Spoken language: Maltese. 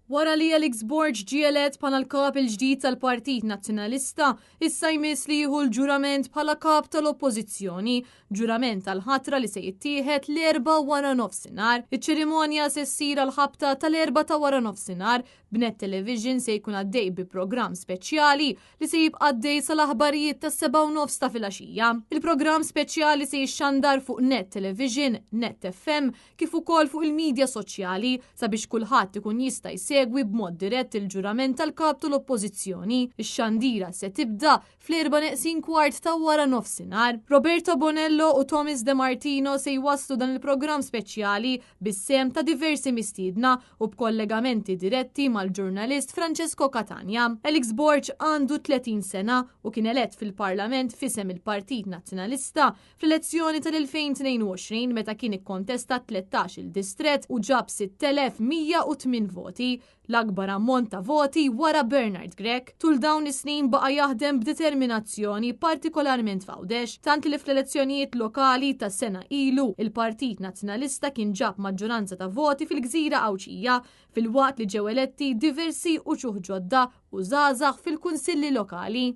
Wara li Alex Borg ġie elett bħala l-Kap il-ġdid tal-Partit Nazzjonalista, issa jmiss li jieħu l-ġurament bħala Kap tal-Oppożizzjoni, ġurament tal-ħatra li se jittieħed l-Erbgħa wara nofsinhar. Iċ-ċerimonja se ssir għall-ħabta tal-Erbgħa ta' wara nofsinhar, b'Net Television se jkun għaddej bi programm speċjali li se jibqa' għaddej sal-aħbarijiet tas-sebgħa u nofs ta' filgħaxija. Il-programm speċjali se jixxandar fuq Net Television, Net FM, kif ukoll fuq il-midja soċjali sabiex kulħadd ikun jista' jsegwi b'mod dirett il-ġurament tal-Kap tal-Oppożizzjoni. Ix-xandira se tibda fl-erba' neqsin kwart ta' wara nofsinhar. Roberto Bonello u Thomas De Martino se jwasslu dan il-programm speċjali bis-sehem ta' diversi mistiedna u b'kollegamenti diretti mal-ġurnalist Francesco Catania. Alex Borg għandu 30 sena u kien elett fil-Parlament f'isem il-Partit Nazzjonalista fl-elezzjoni tal-2022 meta kien ikkontesta 13-il distrett u ġab 6,108 voti, l-akbar ammont ta' voti wara Bernard Grech. Tul dawn is-snin baqa' jaħdem b'determinazzjoni partikolarment f'Għawdex, tant li fl-elezzjonijiet lokali ta' sena ilu, il-Partit Nazzjonalista kien ġab maġġoranza ta' voti fil-gżira Għawdxija, filwaqt li ġew eletti diversi uċuħ ġodda u żgħażagħ fil-kunsilli lokali.